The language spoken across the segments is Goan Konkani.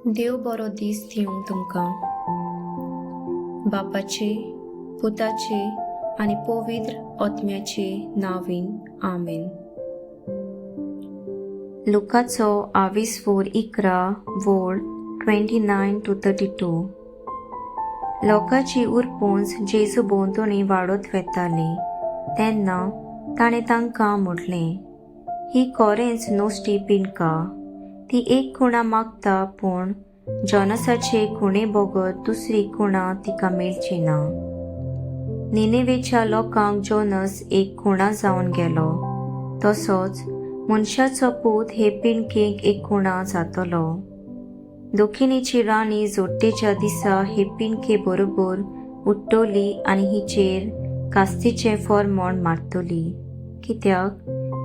देव बरो दीस दिवं तुमकां. बापाचे, पुताचे आनी पवित्र आत्म्याचे नांवान, आमेन. लुकाचो आवीस 11 वोळ 29 to 32. लोकांची उरपूंच जेजू भोंवतणी वाडत वेताली तेन्ना ताणें तांकां म्हटलें, ही कोरेंच नोस्टी पिंडका. ती एक खुणा मागता, पूण जॉनसाचे खुणे बगर दुसरी खुणा तिका मेळची ना. निनेवेच्या लोकांक जोनस एक खुणा जावन गेलो, तसोच मनशाचो पूत हे पिंडकेक एक खुणा जातलो. दक्षिणेची राणी जोडटेच्या दिसा हे पिंडके बरोबर उठ्ठली आनी हिचेर कास्तीचें फॉर्मोण मारतली, कित्याक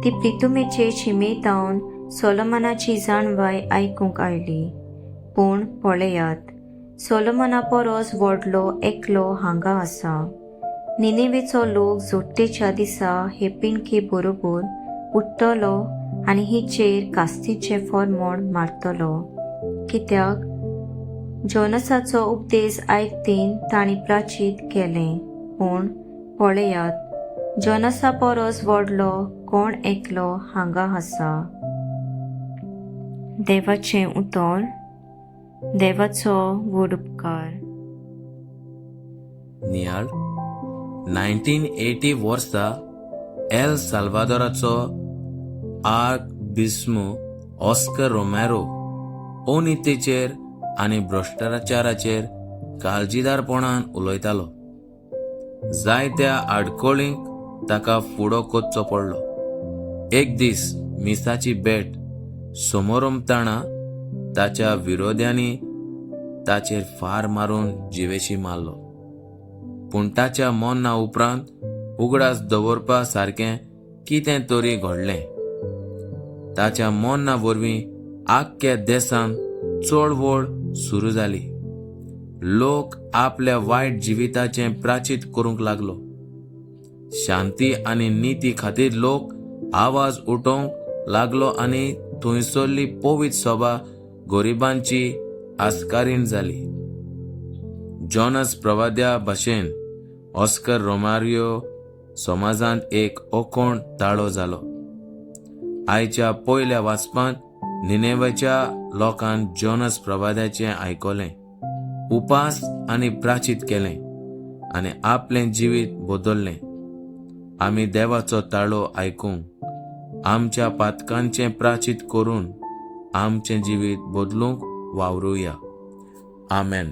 ती प्रितुमेचे शिमेतावन सोलोमनाची जाणवाय आयकूंक आयली. पूण पळयात, सोलोमना परस व्हडलो एकलो हांगा आसा. निनेवेचो लोक जोडटेच्या दिसा हे पिंडके बरोबर उठ्ठलो आनी हिचेर कास्तीचें फॉर्मोण मारतलो, कित्याक जोनसाचो उपदेश आयकतीन तांणी प्राचीत केलें. पूण पळयात, जोनसा परस व्हडलो कोण एकलो हांगा आसा. देवाचें उतर. देवाचो व्हड उपकार. नियाळ. 1980 वर्सा एल साल्वादोराचो आर्क बिस्प ऑस्कर रोमॅरो अनितीचेर आनी भ्रश्टाचाराचेर काळजीदारपणान उलयतालो. जायत्या आडखळींक ताका फुडो करचो पडलो. एक दीस मिसाची भेट समोरमताना ताच्या विरोध्यांनी ताचेर फार मारून जिवेशी मारलो. पूण ताच्या मरणा उपरांत उगडास दवरपा सारकें कितें तरी घडलें. ताच्या मरणा वरवीं आख्ख्या देशांत चळवळ सुरू जाली. लोक आपल्या वायट जिविताचें प्राचीत करूंक लागलो. शांती आनी निती खातीर लोक आवाज उठोवंक लागलो आनी थंयसरली पवित्र सभा गरिबांची आस्कारीण जाली. जॉनस प्रवाद्या भशेन ऑस्कर रोमारियो समाजांत एक ओकोण ताळो जालो. आयच्या पयल्या वाचपांत निनेवेच्या लोकान जॉनस प्रवाद्याचें आयकलें, उपास आनी प्राचीत केलें आनी आपलें जिवीत बदललें. आमी देवाचो ताळो आयकूंक, आमच्या पातकांचें प्राचीत करून आमचें जिवीत बदलूंक वावरुया. आमेन.